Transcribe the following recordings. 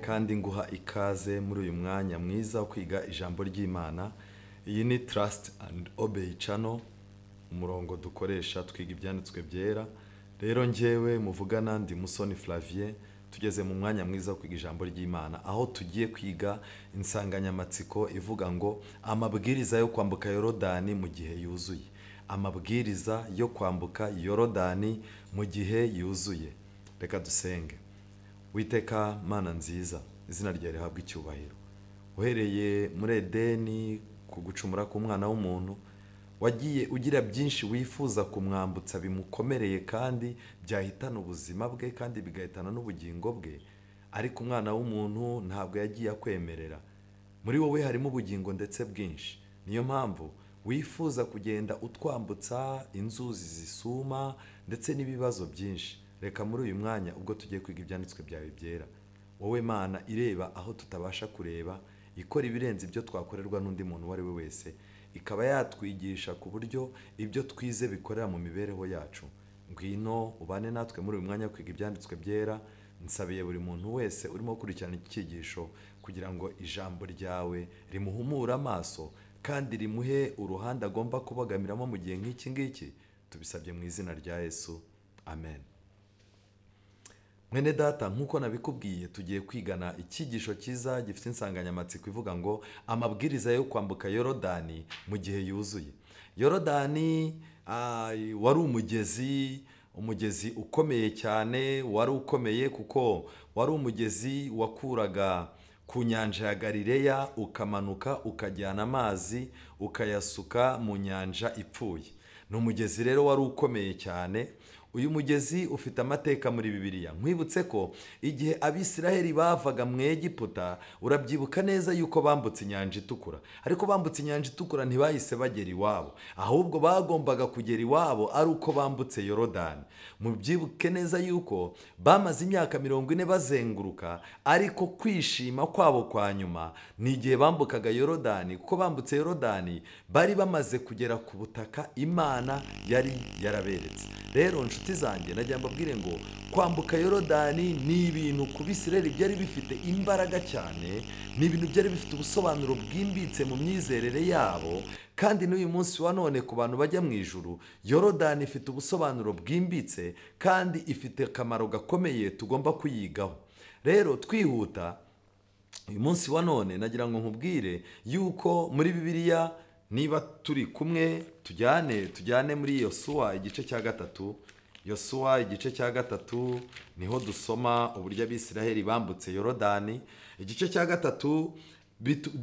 Kandi nguha ikaze muri uyu mwanya mwiza wo kwiga ijambo ry'Imana. Iyi ni Trust and Obey Channel, umurongo dukoresha twiga ibyanditswe byera. Rero njyewe muvugana ndi Musoni Flavien, tugeze mu mwanya mwiza wo kwiga ijambo ry'Imana, aho tugiye kwiga insanganyamatsiko ivuga ngo amabwiriza yo kwambuka Yorodani mu gihe yuzuye. Amabwiriza yo kwambuka Yorodani mu gihe yuzuye. Reka dusenge. Witeka Mana nziza, izina ryawe rihabwe icyubahiro. Uhereye muri Edeni ku gucumura k'umwana w'umuntu, wagiye ugira byinshi wifuza kumwambutsa bimukomereye kandi byahitana ubuzima bwe kandi bigahitana n'ubugingo bwe, ariko umwana w'umuntu ntabwo yagiye akwemerera. Muri wowe harimo ubugingo ndetse bwinshi. Niyo mpamvu wifuza kugenda utwambutsa inzuzi zisuma ndetse n'ibibazo byinshi. Reka muri uyu mwanya ubwo tugiye kwiga ibyanditswe byawe byera, wowe Mana ireba aho tutabasha kureba, ikora ibirenze ibyo twakorerwa n'undi muntu uwo ari we wese, ikaba yatwigisha ku buryo ibyo twize bikorera mu mibereho yacu. Ngwino ubane natwe muri uyu mwanya kwiga ibyanditswe byera. Nsabiye buri muntu wese urimo gukurikirana iki cyigisho kugira ngo ijambo ryawe rimuhumure amaso kandi rimuhe uruhande agomba kubagamiramo mu gihe nk'iki ngiki. Tubisabye mu izina rya Yesu, amen. Mwene data, nkuko nabikubwiye, tugiye kwigana icyigisho cyiza gifite insanganyamatsiko ivuga ngo amabwiriza yo kwambuka Yorodani mu gihe yuzuye. Yorodani wari umugezi ukomeye cyane, wari ukomeye kuko wari umugezi wakuraga ku nyanja ya Galileya ukamanuka ukajyana amazi ukayasuka mu nyanja ipfuye. Ni umugezi rero wari ukomeye cyane. Uyu mugezi ufite amateka muri Bibiliya. Nkwibutse ko igihe Abisiraheli bavaga mu Egiputa, urabyibuka neza yuko bambutse inyanja itukura. Ariko bambutse inyanja itukura ntibahise bagera iwabo, ahubwo bagombaga kugera iwabo ari uko bambutse Yorodani. Mubyibuke neza yuko bamaze imyaka 40 bazenguruka, ariko kwishima kwabo kwa nyuma ni igihe bambukaga Yorodani, kuko bambutse Yorodani bari bamaze kugera ku butaka Imana yari yaraberetse. Rero nshuti zanjye, najya mbabwire ngo kwambuka Yorodani ni ibintu ku Bisirayeli byari bifite imbaraga cyane, ni ibintu byari bifite ubusobanuro bwimbitse mu myizerere yabo, kandi n'uyu munsi wa none ku bantu bajya mu ijuru, Yorodani ifite ubusobanuro bwimbitse kandi ifite akamaro gakomeye tugomba kuyigaho. Rero twihuta, uyu munsi wa none nagira ngo nkubwire yuko muri Bibiliya, niba turi kumwe, tujyane muri Yosuwa igice cya 3. Yosuwa igice cya 3 niho dusoma uburyo Abisiraheli bambutse Yorodani. Igice cya 3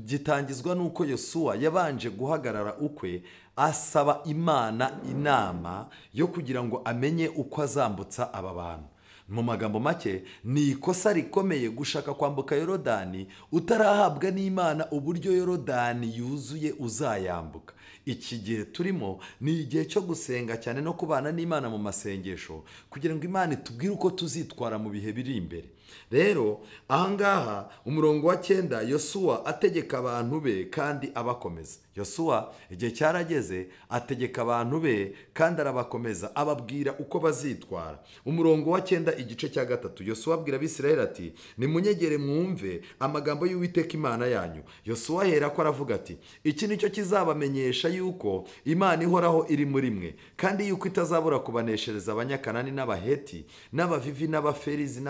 gitangizwa nuko Yosuwa yabanje guhagarara ukwe asaba Imana inama yo kugira ngo amenye uko azambutsa aba bantu. Mu magambo make, ni ikosa rikomeye gushaka kwambuka Yorodani utarahabwa n'Imana uburyo Yorodani yuzuye uzayambuka. Iki gihe turimo ni igihe cyo gusenga cyane no kubana n'Imana mu masengesho kugira ngo Imana itubwire uko tuzitwara mu bihe biri imbere. Rero ahangaha umurongo wa 9, Yosuwa ategeka abantu be kandi abakomeza. Yosuwa igihe cyarageze ategeka abantu be kandi arabakomeza, ababwira uko bazitwara. Umurongo wa 9 igice cya 3, Yosuwa abwira Abisirayeli ati nimunyegere mwumve amagambo y'Uwiteka Imana yanyu. Yosuwa ahera ko aravuga ati iki nicyo kizabamenyesha yuko Imana ihoraho iri muri mwe, kandi yuko itazabura kubaneshereza Abanyakanani n'Abaheti n'Abavivi n'Abaferizi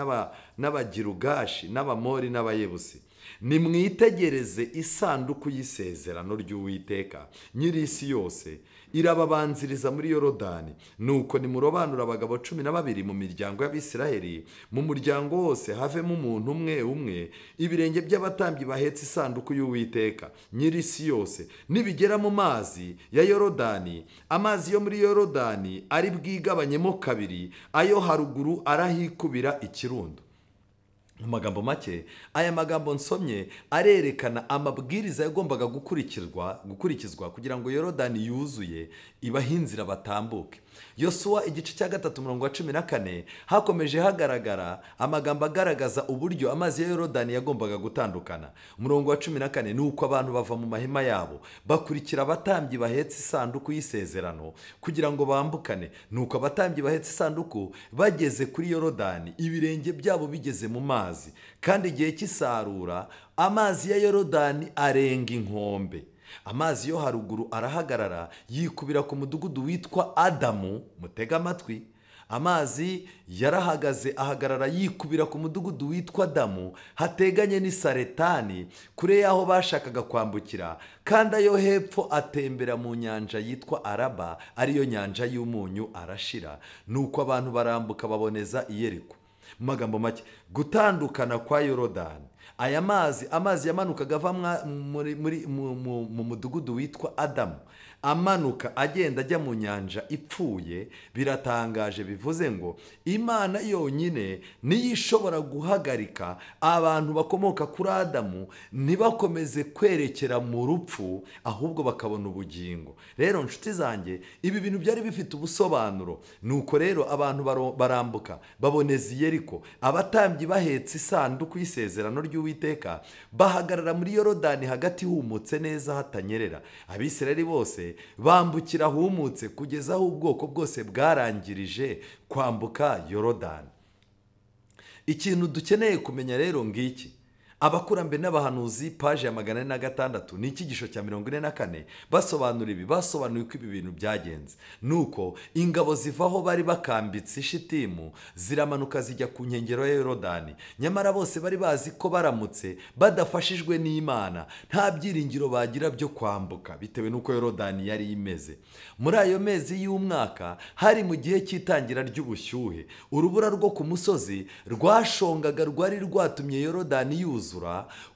n'Abagirugashi n'Abamori n'Abayebusi. Nimwitegereze isanduku y'isezerano ry'Uwiteka nyiri isi yose, irababanziriza muri Yorodani. Nuko nimurobanura abagabo 12 mu miryango y'Abisiraheli, mu muryango wose havemo umuntu umwe umwe, ibirenge by'abatambyi bahetse isanduku y'Uwiteka nyiri isi yose. Nibigera mu mazi ya Yorodani, amazi yo muri Yorodani ari bwigabanyemo kabiri, ayo haruguru arahikubira ikirundo. Mu magambo make, aya magambo nsomye arerekana amabwiriza yagombaga gukurikizwa kugira ngo Yorodani yuzuye ibahe inzira batambuke. Yosuwa igice cya 3 umurongo wa 14 hakomeje hagaragara amagambo agaragaza uburyo amazi ya Yorodani yagombaga gutandukana. Umurongo wa 14 ni uko abantu bava mu mahema yabo bakurikira abatambyi bahetse isanduku y'isezerano kugira ngo bambukane. Nuko abatambyi bahetse isanduku bageze kuri Yorodani, ibirenge byabo bigeze mu mazi, kandi igihe cy'isarura amazi ya Yorodani arenga inkombe. Amazi yo haruguru arahagarara yikubira ku mudugudu witwa Adamu. Mutega amatwi. Amazi yarahagaze ahagarara yikubira ku mudugudu witwa Adamu hateganye n'i Saretani, kure y'aho bashakaga kwambukira, kandi ayo hepfo atembera mu nyanja yitwa Araba, ariyo nyanja y'umunyu, arashira. Nuko abantu barambuka baboneza i Yeriko. Mu magambo make, gutandukana kwa Yorodani, aya mazi yamanukaga ava mu mudugudu witwa Adamu, amanuka agenda ajya mu nyanja ipfuye. Biratangaje, bivuze ngo Imana yonyine niyo ishobora guhagarika abantu bakomoka kuri Adamu ntibakomeze kwerekera mu rupfu, ahubwo bakabona ubugingo. Rero nshuti zanjye, ibi bintu byari bifite ubusobanuro. Nuko rero abantu barambuka baboneza i Yeriko, abatambyi bahetse isanduku y'isezerano ry'Uwiteka bahagarara muri Yorodani hagati humutse neza hatanyerera. Abisirayeli bose bambukira humutse kugeza aho ubwoko bwose bwarangirije kwambuka Yorodani. Ikintu dukeneye kumenya rero ngiki: Abakurambere n'abahanuzi, paje ya 406, ni icyigisho cya 44, basobanura ibi, basobanuye uko ibi bintu byagenze. Nuko ingabo zivaho bari bakambitse Ishitimu ziramanuka zijya ku nkengero ya Yorodani. Nyamara bose bari bazi ko baramutse badafashijwe n'Imana nta byiringiro bagira byo kwambuka, bitewe n'uko Yorodani yari imeze. Muri ayo mezi y'umwaka hari mu gihe cy'itangira ry'ubushyuhe, urubura rwo ku musozi rwashongaga rwari rwatumye Yorodani yuzura,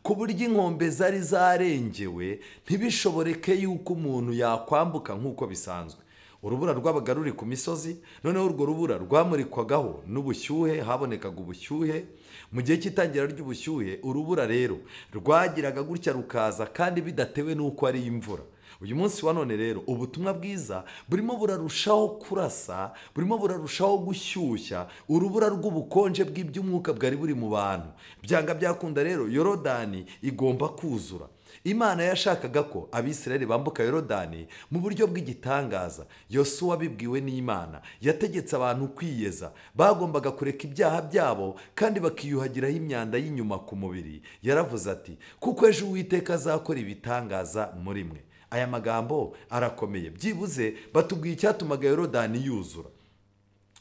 ku buryo inkombe zari zarengewe ntibishoboreke yuko umuntu yakwambuka nk'uko bisanzwe. Urubura rwabaga ruri ku misozi, noneho urwo rubura rwamurikwagaho n'ubushyuhe, habonekaga ubushyuhe. Mu gihe cy'itangira ry'ubushyuhe urubura rero rwagiraga gutya rukaza, kandi bidatewe n'uko ari imvura. Uyu munsi wa none rero ubutumwa bwiza burimo burarushaho kurasa, burimo burarushaho gushyushya urubura rw'ubukonje bw'iby'umwuka bwari buri mu bantu. Byanga byakunda rero Yorodani igomba kuzura. Imana yashakaga ko Abisirayeli bambuka Yorodani mu buryo bw'igitangaza. Yosuwa bibwiwe n'Imana yategetse abantu kwiyeza, bagombaga kureka ibyaha byabo kandi bakiyuhagiraho imyanda y'inyuma ku mubiri. Yaravuze ati: kuko ejo Uwiteka azakora ibitangaza muri mwe. Aya magambo arakomeye, byibuze batubwiye icyatumaga Yorodani yuzura.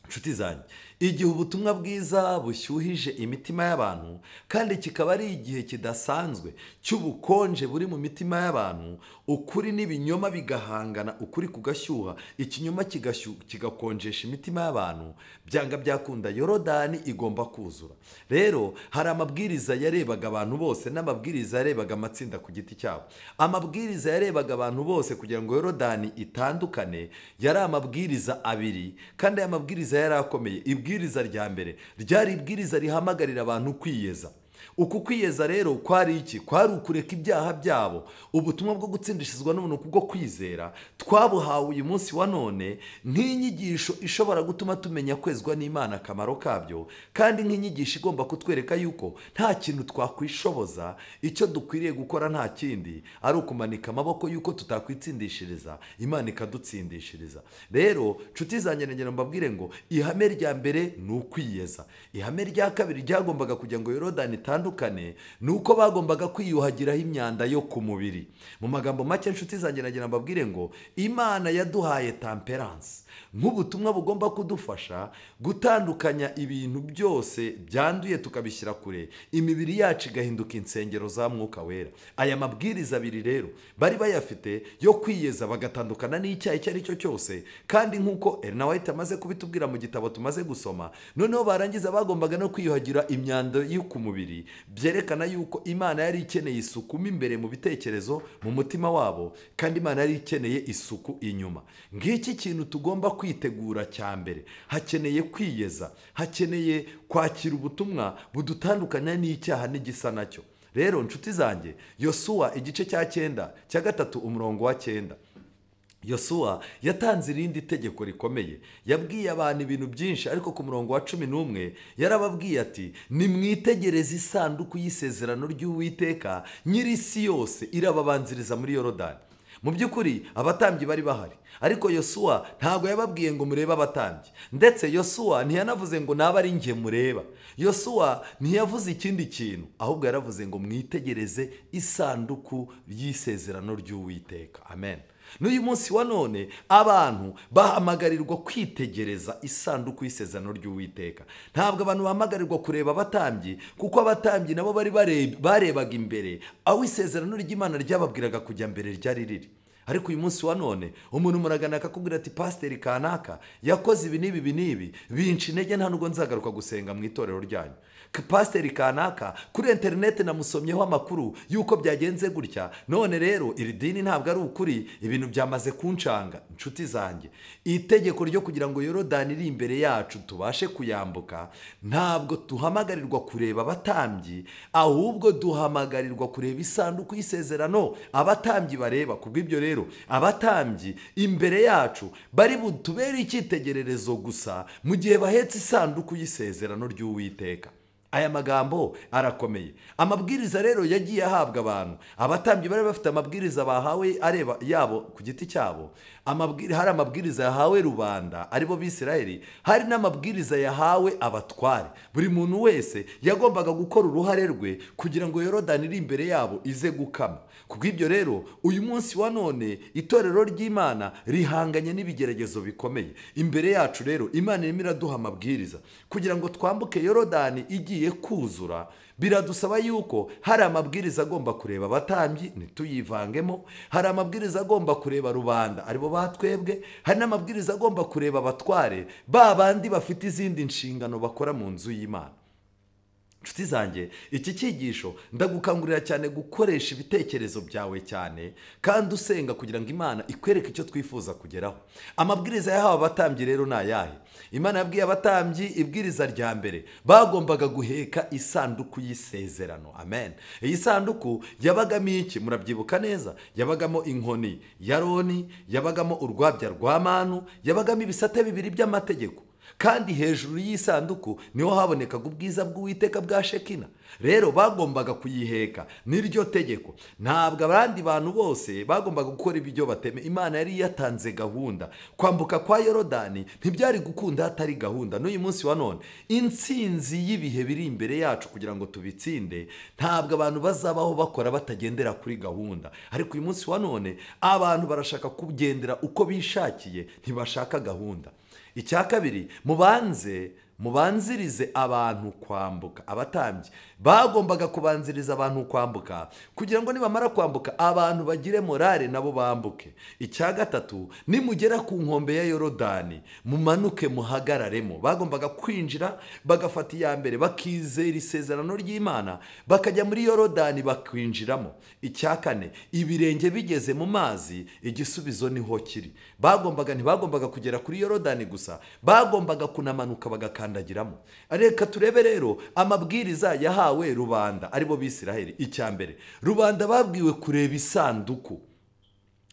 Nshuti zanjye, igihe ubutumwa bwiza bushyuhije imitima y'abantu, kandi kikaba ari igihe kidasanzwe cy'ubukonje buri mu mitima y'abantu, ukuri n'ibinyoma bigahangana, ukuri kugashyuha, ikinyoma kigakonjesha imitima y'abantu, byanga byakunda Yorodani igomba kuzura. Rero hari amabwiriza yarebaga abantu bose n'amabwiriza yarebaga amatsinda ku giti cyabo. Amabwiriza yarebaga abantu bose kugira ngo Yorodani itandukane yari amabwiriza abiri, kandi aya mabwiriza yari akomeye. Ibwiriza rya mbere ryari ibwiriza rihamagarira abantu kwiyeza. Uku kwiyeza rero kwari iki? Kwari ukureka ibyaha byabo. Ubutumwa bwo gutsindishizwa n'ubuntu kubwo kwizera twabuhawe uyu munsi wa none nk'inyigisho ishobora gutuma tumenya kwezwa n'Imana akamaro kabyo, kandi nk'inyigisho igomba kutwereka yuko nta kintu twakwishoboza, icyo dukwiriye gukora nta kindi ari ukumanika amaboko yuko tutakwitsindishiriza, Imana ikadutsindishiriza. Rero nshuti zanjye, ngira mbabwire ngo ihame rya mbere ni ukwiyeza. Ihame rya kabiri ryagombaga kugira ngo Yorodani itandukane nuko bagombaga kwiyuhagiraho imyanda yo ku mubiri. Mu magambo make nshuti zanjye, nagira mbabwire ngo Imana yaduhaye temperance nk'ubutumwa bugomba kudufasha gutandukanya ibintu byose byanduye tukabishyira kure, imibiri yacu igahinduka insengero za Mwuka Wera. Aya mabwiriza abiri rero bari bayafite yo kwiyeza bagatandukana n'icyaha icyo ari cyo cyose, kandi nk'uko Elena White amaze kubitubwira mu gitabo tumaze gusoma, noneho barangiza bagombaga no kwiyuhagira imyanda yo ku mubiri. bibiri byerekana yuko Imana yari ikeneye isuku mo imbere mu bitekerezo, mu mutima wabo, kandi Imana yari ikeneye isuku inyuma. Ngiki kintu tugomba kwitegura cya mbere, hakeneye kwiyeza, hakeneye kwakira ubutumwa budutandukanya n'icyaha n'igisa nacyo. Rero nshuti zanjye, Yosuwa igice cya 9 cya 3 umurongo wa 9, Yosuwa yatanze irindi tegeko rikomeye. Yabwiye abantu ibintu byinshi, ariko ku murongo wa 11 yarababwiye ati nimwitegereze isanduku y'isezerano ry'Uwiteka nyir'isi yose irababanziriza muri Yorodani. Mu by'ukuri abatambyi bari bahari, ariko Yosuwa ntabwo yababwiye ngo murebe abatambyi, ndetse Yosuwa ntiyanavuze ngo naba ari njye mureba. Yosuwa ntiyavuze ikindi kintu, ahubwo yaravuze ngo mwitegereze isanduku y'isezerano ry'Uwiteka. Amen. N'uyu munsi wa none abantu bahamagarirwa kwitegereza isanduku y'isezerano ry'Uwiteka. Ntabwo abantu bahamagarirwa kureba abatambyi, kuko abatambyi nabo bari barebaga imbere aho isezerano ry'Imana ryababwiraga kujya mbere ryari riri. Ariko uyu munsi wa none umuntu muragana akakubwira ati pasiteri kanaka yakoze ibi n'ibi n'ibi, binca intege, nta nubwo nzagaruka gusenga mu itorero ryanyu. Pasiteri kanaka kuri interineti namusomyeho amakuru y'uko byagenze gutya, none rero iri dini ntabwo ari ukuri, ibintu byamaze kuncanga. Inshuti zanjye, itegeko ryo kugira ngo Yorodani iri imbere yacu tubashe kuyambuka, ntabwo duhamagarirwa kureba abatambyi, ahubwo duhamagarirwa kureba isanduku y'isezerano abatambyi bareba. Kubw'ibyo rero abatambyi imbere yacu bari butubere icyitegererezo gusa mu gihe bahetse isanduku y'isezerano ry'Uwiteka. Aya magambo arakomeye. Amabwiriza rero yagiye ahabwa abantu. Abatambyi bari bafite amabwiriza bahawe areba yabo ku giti cyabo. Hari amabwiriza yahawe rubanda aribo b'Isirayeli, hari n'amabwiriza yahawe abatware. Buri muntu wese yagombaga gukora uruhare rwe kugira ngo Yorodani iri imbere yabo ize gukama. Kubw'ibyo rero uyu munsi wa none itorero ry'Imana rihanganye n'ibigeragezo bikomeye. Imbere yacu rero Imana irimo iraduha amabwiriza kugira ngo twambuke Yorodani igiye kuzura. Biradusaba yuko hari amabwiriza agomba kureba abatambyi ntituyivangemo, hari amabwiriza agomba kureba rubanda aribo batwebwe, hari n'amabwiriza agomba kureba abatware ba bandi bafite izindi nshingano bakora mu nzu y'Imana. Nshuti zanjye, iki cyigisho ndagukangurira cyane gukoresha ibitekerezo byawe cyane kandi usenga kugira ngo Imana ikwereke icyo twifuza kugeraho. Amabwiriza yahawe abatambyi rero ni ayahe? Imana yabwiye abatambyi ibwiriza rya mbere, bagombaga guheka isanduku y'isezerano. Amen. Iyi sanduku yabagamo iki? Murabyibuka neza, yabagamo inkoni ya Aroni, yabagamo urwabya rwa manu, yabagamo ibisate bibiri by'amategeko. Kandi hejuru y'isanduku niho habonekaga ubwiza bw'Uwiteka bwa Shekina. Rero bagombaga kuyiheka, niryo tegeko. Ntabwo abandi bantu bose bagombaga gukora ibyo bateme. Imana yari yatanze gahunda. Kwambuka kwa Yorodani ntibyari gukunda hatari gahunda. N'uyu munsi wa none intsinzi y'ibihe biri imbere yacu kugira ngo tubitsinde, ntabwo abantu bazabaho bakora batagendera kuri gahunda. Ariko uyu munsi wa none abantu barashaka kugendera uko bishakiye, ntibashaka gahunda. Icya kabiri, mubanzirize abantu kwambuka. Abatambyi bagombaga kubanziriza abantu kwambuka kugira ngo nibamara kwambuka abantu bagire morale nabo bambuke. Icya gatatu, nimugera ku nkombe ya Yorodani mumanuke muhagararemo. Bagombaga kwinjira bagafata iya mbere, bakizera isezerano ry'Imana, bakajya muri Yorodani bakwinjiramo. Icya kane, ibirenge bigeze mu mazi igisubizo niho kiri. Ntibagombaga kugera kuri Yorodani gusa, bagombaga kunamanuka bagakandagiramo. Reka turebe rero amabwiriza yahawe rubanda aribo b'Isiraheli. Icya mbere, rubanda babwiwe kureba isanduku.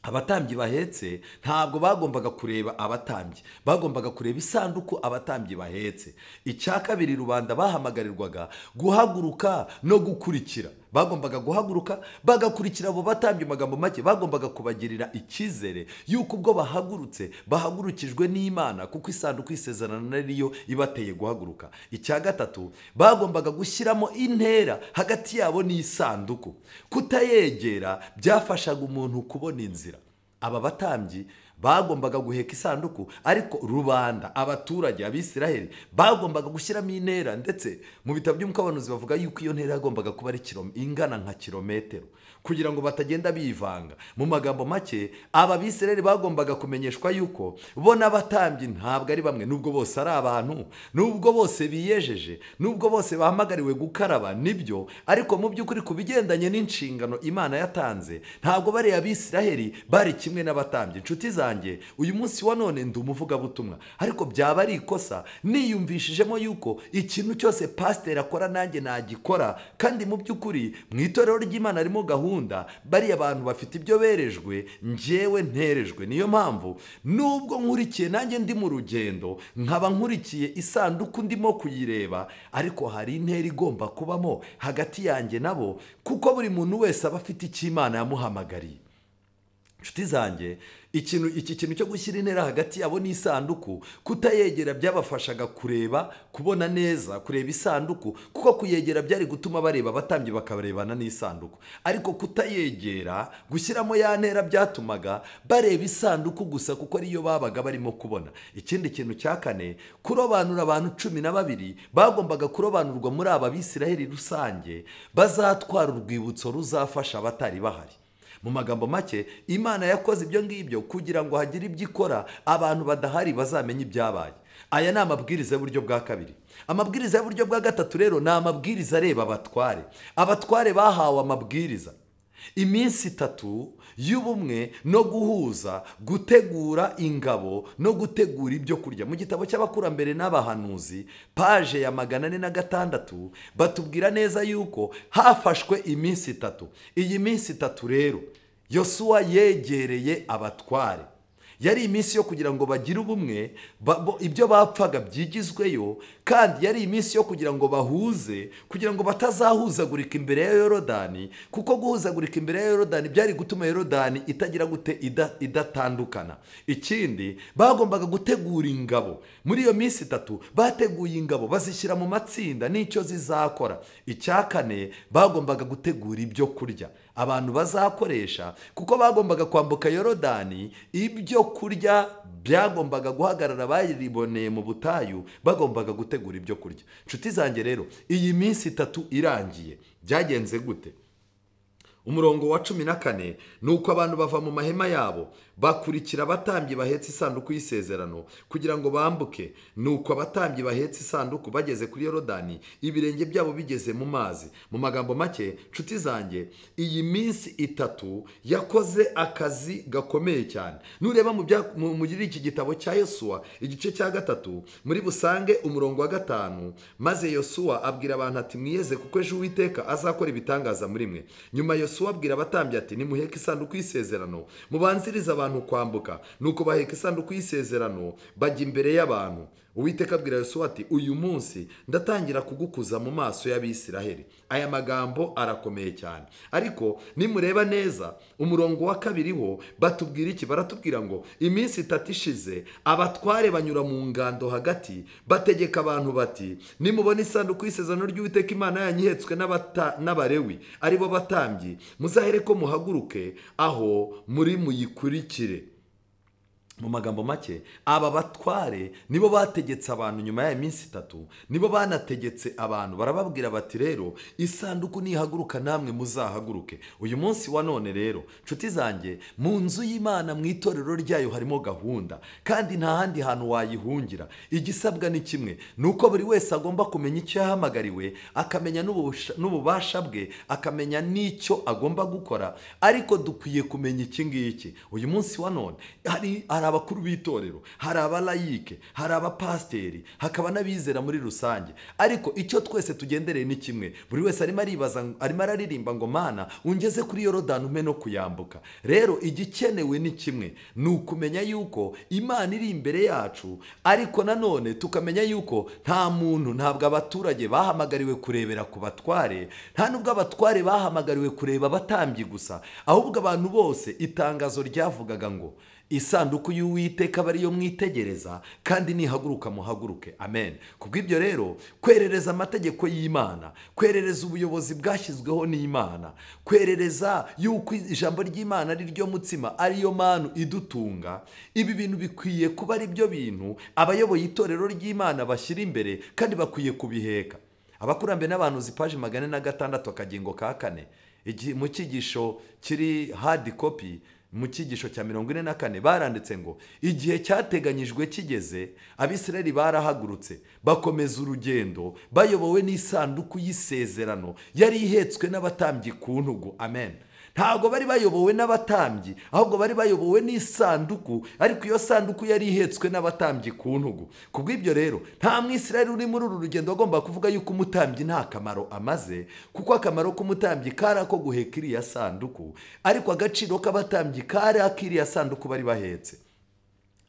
Abatambyi bahetse ntabwo bagombaga kureba abatambyi, bagombaga kureba isanduku abatambyi bahetse. Icya kabiri, rubanda bahamagarirwaga guhaguruka no gukurikira. Bagombaga guhaguruka bagakurikira abo batambyi. Magambo make, bagombaga kubagirira icyizere yuko ubwo bahagurutse bahagurukijwe n'Imana, kuko isanduku y'isezerano ariyo ibateye guhaguruka. Icya gatatu, bagombaga gushyiramo intera hagati yabo n'isanduku. Kutayegera byafashaga umuntu kubona inzira. Aba batambyi Bagombaga guheka isanduku, ariko rubanda, abaturage, Abisiraheli bagombaga gushyiramo intera. Ndetse mu bitabo by'umukabanuzi bavuga yuko iyo ntera yagombaga kuba ari ingana nka kilometero, kugira ngo batagenda bivanga. Mu magambo make, aba Bisiraheli bagombaga kumenyeshwa yuko bo n'abatambyi ntabwo ari bamwe, nubwo bose ari abantu, nubwo bose biyejeje, nubwo bose bahamagariwe gukaraba, nibyo, ariko mu by'ukuri ku bigendanye n'inshingano Imana yatanze, ntabwo bari Abisiraheli bari kimwe n'abatambyi. Inshuti zanjye, uyu munsi wa none ndi umuvugabutumwa, ariko byaba ari ikosa niyumvishijemo yuko ikintu cyose pasiteri akora nanjye nagikora, kandi mu by'ukuri mu itorero ry'Imana harimo gahunda, bariya abantu bafite ibyo berejwe, njyewe nterejwe. Niyo mpamvu nubwo nkurikiye nanjye ndi mu rugendo, nkaba nkurikiye isanduku ndimo kuyireba, ariko hari intera igomba kubamo hagati yanjye nabo, kuko buri muntu wese aba afite icyo Imana yamuhamagariye. Inshuti zanjye, iki kintu cyo gushyira intera hagati yabo n'isanduku, kutayegera byabafashaga kureba, kubona neza, kureba isanduku, kuko kuyegera byari gutuma bareba abatambyi bakabarebana n'isanduku. Ariko kutayegera, gushyiramo ya ntera, byatumaga bareba isanduku gusa, kuko ariyo babaga barimo kubona. Ikindi kintu cya kane, kurobanura abantu 12 bagombaga kurobanurwa muri aba Bisiraheli rusange, bazatwara urwibutso ruzafasha abatari bahari. Mu magambo make, Imana yakoze ibyo ngibyo kugira ngo hagire ibyo ikora, abantu badahari bazamenye ibyabaye. Aya ni amabwiriza y'uburyo bwa kabiri. Amabwiriza y'uburyo bwa gatatu rero ni amabwiriza areba abatware. Abatware bahawe amabwiriza iminsi 3 y'ubumwe no guhuza, gutegura ingabo no gutegura ibyo kurya. Mu gitabo cy'abakurambere n'abahanuzi, paje ya 406, batubwira neza yuko hafashwe iminsi 3. Iyi minsi 3 rero Yosuwa yegereye abatware. Yari iminsi yo kugira ngo bagire ubumwe, ibyo bapfaga byigizweyo, kandi yari iminsi yo kugira ngo bahuze, kugira ngo batazahuzagurika imbere ya Yorodani, kuko guhuzagurika imbere ya Yorodani byari gutuma Yorodani itagira gute, idatandukana. Ikindi, bagombaga gutegura ingabo. Muri iyo minsi 3 bateguye ingabo, bazishyira mu matsinda n'icyo zizakora. Icya kane, bagombaga gutegura ibyo kurya abantu bazakoresha, kuko bagombaga kwambuka Yorodani, ibyo kurya byagombaga guhagarara bayiboneye mu butayu, bagombaga gutegura ibyo kurya. Inshuti zanjye rero, iyi minsi 3 irangiye byagenze gute? Umurongo wa 14, nuko abantu bava mu mahema yabo bakurikira abatambyi bahetse isanduku y'isezerano kugira ngo bambuke. Nuko abatambyi bahetse isanduku bageze kuri Yorodani, ibirenge byabo bigeze mu mazi. Mu magambo make, nshuti zanjye, iyi minsi 3 yakoze akazi gakomeye cyane. Nureba muri iki gitabo cya Yosuwa igice cya 3, muri busange umurongo wa 5, maze Yosuwa abwira abantu ati mwiyeze, kuko ejo Uwiteka azakora ibitangaza muri mwe. Nyuma Yosuwa abwira abatambyi ati nimuheke isanduku y'isezerano, mubanzirize abantu kwambuka. Nuko baheka isanduku y'isezerano bajya imbere y'abantu. Uwiteka abwira Yosuwa ati uyu munsi ndatangira kugukuza mu maso y'Abisiraheli. Aya magambo arakomeye cyane, ariko nimureba neza umurongo wa 2 ho batubwira iki? Baratubwira ngo iminsi 3 ishize abatware banyura mu ngando hagati, bategeka abantu bati nimubona isanduku y'isezerano ry'Uwiteka Imana yanyu ihetswe n'Abalewi ari bo batambyi, muzahereko muhaguruke aho muri muyikurikire. Mu magambo make, aba batware nibo bategetse abantu nyuma ya minsi 3, nibo banategetse abantu barababwira bati rero isanduku nihaguruka namwe muzahaguruke. Uyu munsi wa none rero, nshuti zanjye, mu nzu y'Imana, mu itorero ryayo harimo gahunda, kandi nta handi hantu wayihungira. Igisabwa ni kimwe, nuko buri wese agomba kumenya icyo yahamagariwe, akamenya n'ububasha bwe, akamenya n'icyo agomba gukora. Ariko dukwiye kumenya iki ngiki. Uyu munsi wa none hari abakuru b'itorero, hari abalayike, hari abapasteri, hakaba n'abizera muri rusange. Ariko icyo twese tugendereye ni kimwe. Buri wese arimo aribaza, arimo araririmba ngo Mana ungeze kuri Yorodani umpe no kuyambuka. Rero igikenewe ni kimwe, ni ukumenya yuko Imana iri imbere yacu, ariko nanone tukamenya yuko nta muntu, ntabwo abaturage bahamagariwe kurebera ku batware, nta nubwo abatware bahamagariwe kureba abatambyi gusa, ahubwo abantu bose. Itangazo ryavugaga ngo Isanduku y'Uwiteka aba ariyo mwitegereza, kandi nihaguruka muhaguruke. Amen. Kubw'ibyo rero, kwerereza amategeko y'Imana, kwerereza ubuyobozi bwashyizweho n'Imana, kwerereza yuko ijambo ry'Imana ari ryo mutsima, ariyo manu idutunga, ibi bintu bikwiye kuba ari byo bintu abayoboye itorero ry'Imana bashyira imbere, kandi bakwiye kubiheka. Abakurambere n'abahanuzi paji 406 akagingo ka 4, mu cyigisho kiri hard copy, mu cyigisho cya 44 baranditse ngo igihe cyateganyijwe kigeze, Abisirayeli barahagurutse bakomeza urugendo bayobowe n'isanduku y'isezerano yari ihetswe n'abatambyi ku ntugu. Amen. Ntabwo bari bayobowe n'abatambyi, ahubwo bari bayobowe n'isanduku, ariko iyo sanduku yari ihetswe n'abatambyi ku ntugu. Kubw'ibyo rero, nta Mwisirayeli uri muri uru rugendo agomba kuvuga yuko umutambyi nta kamaro amaze, kuko akamaro k'umutambyi kari ako guheka iriya sanduku, ariko agaciro k'abatambyi kari ak'iriya sanduku bari bahetse.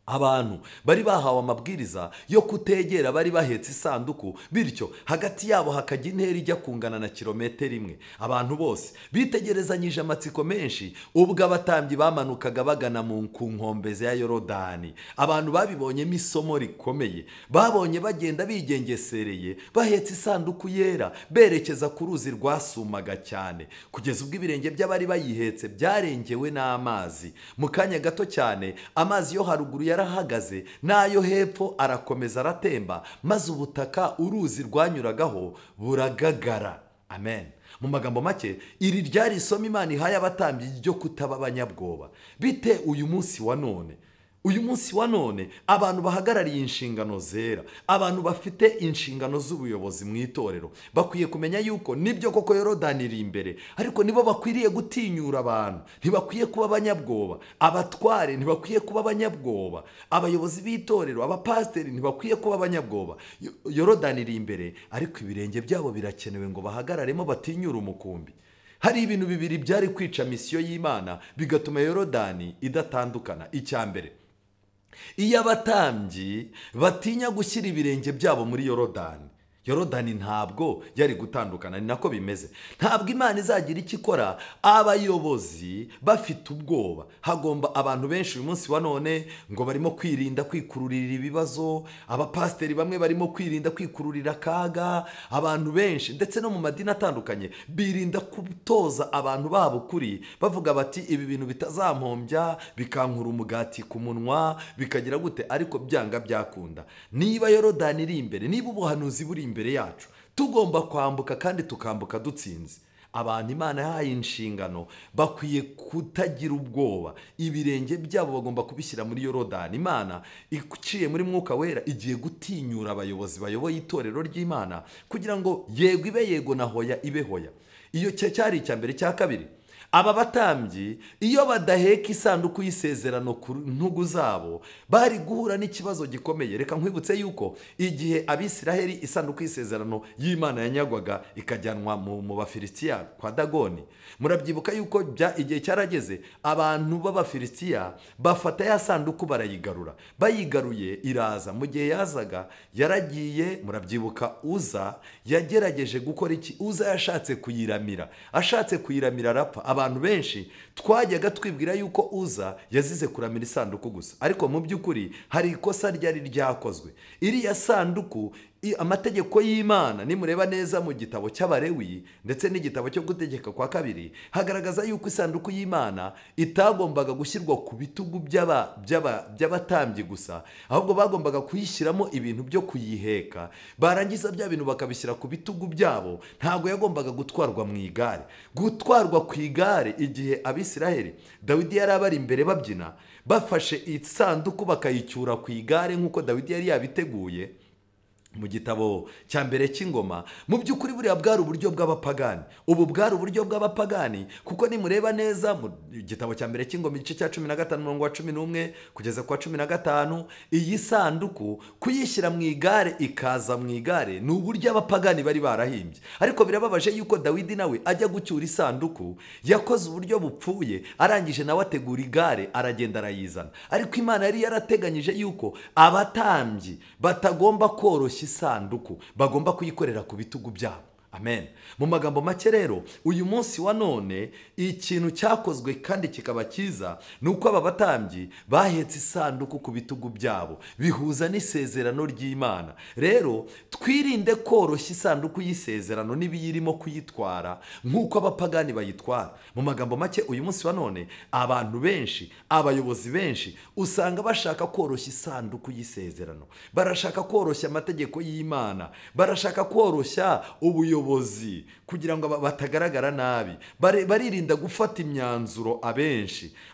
Abantu bari bahawe amabwiriza yo kutegera bari bahetse isanduku, bityo hagati yabo hakajya intera ijya kungana na kilometero imwe. Abantu bose bitegerezanyije amatsiko menshi ubwo abatambyi bamanukaga bagana ku nkombe za Yorodani. Abantu babibonyemo isomo rikomeye, babonye bagenda bigengesereye bahetse isanduku yera berekeza ku ruzi rwasumaga cyane, kugeza ubwo ibirenge by'abari bayihetse byarengewe n'amazi. Mu kanya gato cyane amazi yo haruguru yarahagaze, n'ayo hepfo arakomeza aratemba, maze ubutaka uruzi rwanyuragaho buragagara. Amen. Mu magambo make, iri ryari isomo Imana ihaye abatambyi ryo kutaba abanyabwoba. Bite uyu munsi wa none? Uyu munsi wa none abantu bahagarariye inshingano zera, abantu bafite inshingano z'ubuyobozi mu itorero, bakwiye kumenya yuko nibyo koko Yorodani iri imbere, ariko nibo bakwiriye gutinyura abantu. Ntibakwiye kuba abanyabwoba, abatware ntibakwiye kuba abanyabwoba, abayobozi b'itorero, abapasiteri ntibakwiye kuba abanyabwoba. Yorodani iri imbere, ariko ibirenge byabo birakenewe ngo bahagararemo batinyure umukumbi. Hari ibintu bibiri byari kwica misiyo y'Imana bigatuma Yorodani idatandukana. Icya mbere, iyo abatambyi batinya gushyira ibirenge byabo muri Yorodani, Yorodani ntabwo yari gutandukana. Ni nako bimeze, ntabwo Imana izagira icyo ikora abayobozi bafite ubwoba. Hagomba abantu benshi uyu munsi wa none ngo barimo kwirinda kwikururira ibibazo, abapasiteri bamwe barimo kwirinda kwikururira akaga, abantu benshi ndetse no mu madini atandukanye birinda kutoza abantu babo kuri, bavuga bati ibi bintu bitazampombya, bikankura umugati ku munwa, bikagira gute, ariko byanga byakunda. Niba Yorodani iri imbere, niba ubuhanuzi buri imbere yacu, tugomba kwambuka kandi tukambuka dutsinze. Abantu Imana yahaye inshingano bakwiye kutagira ubwoba, ibirenge byabo bagomba kubishyira muri Yorodani. Imana iciye muri Mwuka Wera igiye gutinyura abayobozi bayoboye itorero ry'Imana kugira ngo yego ibe yego na hoya ibe hoya. Iyo cyari icya mbere. Cya kabiri, aba batambyi iyo badaheka isanduku y'isezerano ku ntugu zabo bari guhura n'ikibazo gikomeye. Reka nkwibutse yuko igihe Abisiraheli isanduku y'isezerano y'Imana yanyagwaga ikajyanwa mu Bafilisitiya kwa Dagoni, murabyibuka yuko igihe cyarageze abantu b'Abafilisitiya bafata ya sanduku barayigarura. Bayigaruye iraza, mu gihe yazaga yaragiye, murabyibuka Uza yagerageje gukora iki? Uza yashatse kuyiramira, ashatse kuyiramira arapfa. Abantu benshi twajyaga twibwira yuko Uza yazize kuramira isanduku gusa, ariko mu by'ukuri hari ikosa ryari ryakozwe. Iriya sanduku, amategeko y'Imana nimureba neza mu gitabo cy'Abalewi ndetse n'igitabo cyo gutegeka kwa kabiri, hagaragaza yuko isanduku y'Imana itagombaga gushyirwa ku bitugu by'abatambyi gusa, ahubwo bagombaga kuyishyiramo ibintu byo kuyiheka, barangiza bya bintu bakabishyira ku bitugu byabo. Ntabwo yagombaga gutwarwa mu igare. Gutwarwa ku igare igihe Abisiraheli Dawidi yari abari imbere babyina, bafashe isanduku bakayicyura ku igare nk'uko Dawidi yari yabiteguye mu gitabo cya mbere cy'ingoma. Mu by'ukuri buriya bwari uburyo bw'abapagani. Ubu bwari uburyo bw'abapagani, kuko nimureba neza mu gitabo cya mbere cy'ingoma igice cya 15 umurongo wa 11 kugeza kwa 15, iyi sanduku kuyishyira mu igare ikaza mu igare ni uburyo abapagani bari barahimbye. Ariko birababaje yuko Dawidi nawe ajya gucyura isanduku yakoze uburyo bupfuye, arangije nawe ategura igare aragenda arayizana. Ariko Imana yari yarateganyije yuko abatambyi batagomba koroshya isanduku, bagomba kuyikorera ku bitugu byabo. Amen. Mu magambo make rero, uyu munsi wa none ikintu cyakozwe kandi kikaba cyiza ni uko aba batambyi bahetse isanduku ku bitugu byabo, bihuza n'isezerano ry'Imana. Rero twirinde koroshya isanduku y'isezerano n'ibiyirimo kuyitwara nk'uko abapagani bayitwara. Mu magambo make, uyu munsi wa none abantu benshi, abayobozi benshi usanga bashaka koroshya isanduku y'isezerano, barashaka koroshya amategeko y'Imana, barashaka koroshya ubuyobozi kugira ngo batagaragara nabi. Baririnda gufata imyanzuro.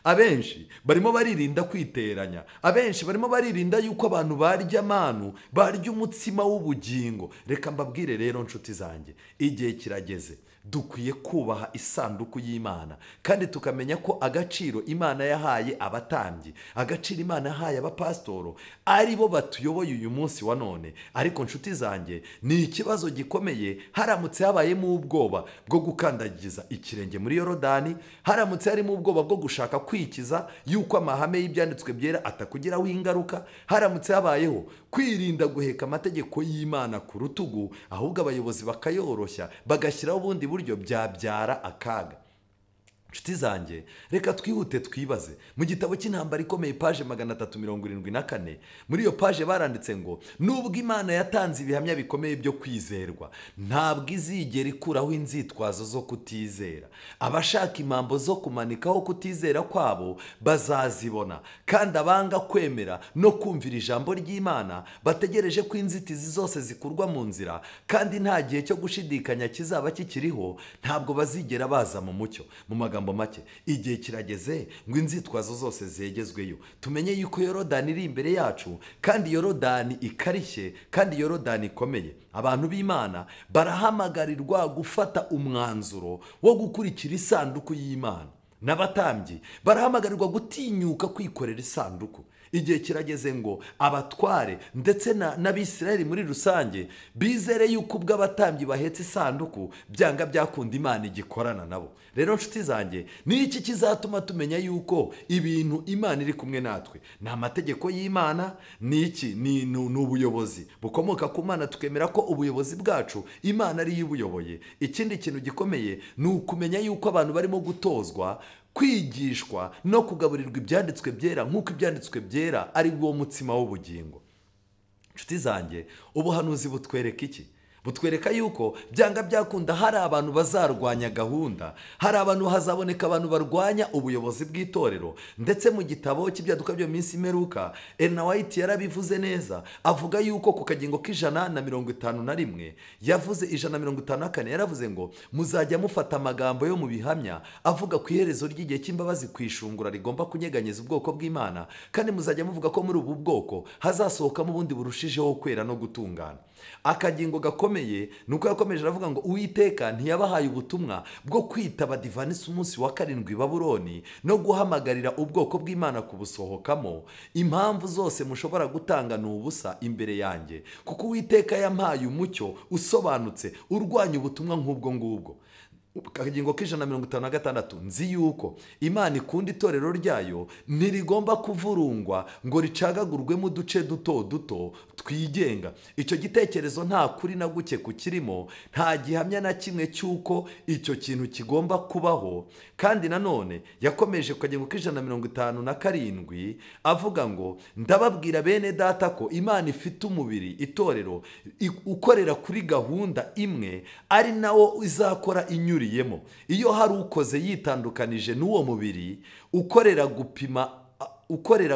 Abenshi barimo baririnda kwiteranya, abenshi barimo baririnda yuko abantu barya amanu, barya umutsima w'ubugingo. Reka mbabwire rero nshuti zanjye, igihe kirageze dukwiye kubaha isanduku y'Imana, kandi tukamenya ko agaciro Imana yahaye abatambyi, agaciro Imana yahaye abapasitoro ari bo batuyoboye uyu munsi wa none. Ariko nshuti zanjye, ni ikibazo gikomeye haramutse habayemo ubwoba bwo gukandagiza ikirenge muri Yorodani, haramutse harimo ubwoba bwo gushaka kwikiza yuko amahame y'ibyanditswe byera atakugiraho ingaruka, haramutse habayeho kwirinda guheka amategeko y'Imana ku rutugu, ahubwo abayobozi bakayoroshya bagashyiraho ubundi buryo, byabyara akaga. Nshuti zanjye, reka twihute twibaze. Mu gitabo cy'intambara ikomeye, paje 374, muri iyo paje baranditse ngo nubwo Imana yatanze ibihamya bikomeye byo kwizerwa, ntabwo izigera ikuraho inzitwazo zo kutizera. Abashaka impambo zo kumanikaho kutizera kwabo bazazibona, kandi abanga kwemera no kumvira ijambo ry'Imana bategereje ko inzitizi zose zikurwa mu nzira, kandi nta gihe cyo gushidikanya kizaba kikiriho, ntabwo bazigera baza mu mucyo. Mu magambo make, igihe kirageze ngo inzitwazo zose zegezweyo, tumenye yuko Yorodani iri imbere yacu, kandi Yorodani ikarishye, kandi Yorodani ikomeye. Abantu b'Imana barahamagarirwa gufata umwanzuro wo gukurikira isanduku y'Imana, n'abatambyi barahamagarirwa gutinyuka kwikorera isanduku. Igihe kirageze ngo abatware ndetse n'Abisirayeli muri rusange bizere yuko ubwo abatambyi bahetse isanduku, byanga byakunda Imana igikorana nabo. Rero nshuti zanjye, ni iki kizatuma tumenya yuko ibintu Imana iri kumwe natwe? Ni amategeko y'Imana, ni iki? Ni ubuyobozi bukomoka ku Mana, tukemera ko ubuyobozi bwacu Imana ari yo ibuyoboye. Ikindi kintu gikomeye ni ukumenya yuko abantu barimo gutozwa, kwigishwa no kugaburirwa ibyanditswe byera, nk'uko ibyanditswe byera ari wo mutsima w'ubugingo. Nshuti zanjye, ubuhanuzi butwereka iki? Butwereka yuko byanga byakunda hari abantu bazarwanya gahunda, hari abantu, hazaboneka abantu barwanya ubuyobozi bw'itorero. Ndetse mu gitabo cy'ibyaduka byo minsi imperuka, Ellen White yarabivuze neza, avuga yuko ku kagingo k'151 yavuze 154, yaravuze ngo muzajya mufata amagambo yo mu bihamya avuga ku iherezo ry'igihe cy'imbabazi ku ishungura rigomba kunyeganyeza ubwoko bw'Imana, kandi muzajya muvuga ko muri ubu bwoko hazasohokamo ubundi burushijeho kwera no gutungana. Akagingo gakomeye nuko yakomeje aravuga ngo Uwiteka ntiyabahaye ubutumwa bwo kwita Abadivanisi umunsi wa 7 Babuloni no guhamagarira ubwoko bw'Imana kubusohokamo. Impamvu zose mushobora gutanga ni ubusa imbere yanjye, kuko Uwiteka yampaye umucyo usobanutse urwanya ubutumwa nk'ubwo ngubwo. Akagingo k'156, nzi yuko Imana ikunda itorero ryayo, ntirigomba kuvurungwa ngo ricagagurwemo uduce duto duto twigenga. Icyo gitekerezo nta kuri na guke kukirimo, nta gihamya na kimwe cy'uko icyo kintu kigomba kubaho. Kandi nanone yakomeje ku kagingo k'157 avuga ngo ndababwira bene data ko Imana ifite umubiri, itorero, ukorera kuri gahunda imwe, ari nawo izakora inyuriyemo. Iyo hari ukoze yitandukanije n'uwo mubiri ukorera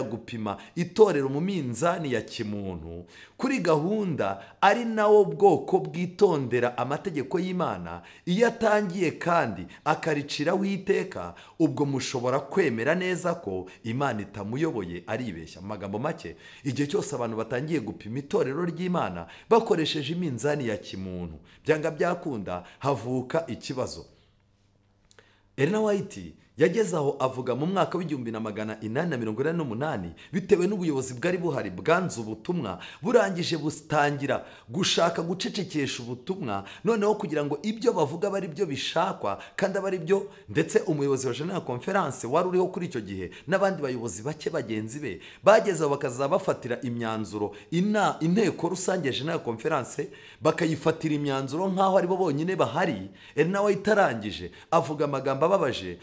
gupima itorero mu minzani ya kimuntu kuri gahunda, ari nawo bwoko bwitondera amategeko y'Imana, iyo atangiye kandi akariciraho iteka, ubwo mushobora kwemera neza ko Imana itamuyoboye aribeshya. Mu magambo make, igihe cyose abantu batangiye gupima itorero ry'Imana bakoresheje iminzani ya kimuntu, byanga byakunda havuka ikibazo. Ellen White Yageze aho avuga mu mwaka w'1888 bitewe n'ubuyobozi bwari buhari bwanze ubutumwa, burangije butangira gushaka gucecekesha ubutumwa, noneho kugira ngo ibyo bavuga bari byo bishakwa kandi abari byo. Ndetse umuyobozi wa General Conference wari uriho kuri icyo gihe n'abandi bayobozi bake bagenzi be bageze aho bakaza bafatira imyanzuro inteko rusange ya General Conference, bakayifatira imyanzuro nk'aho ari bo bonyine bahari. Ellen White arangije avuga amagambo ababaje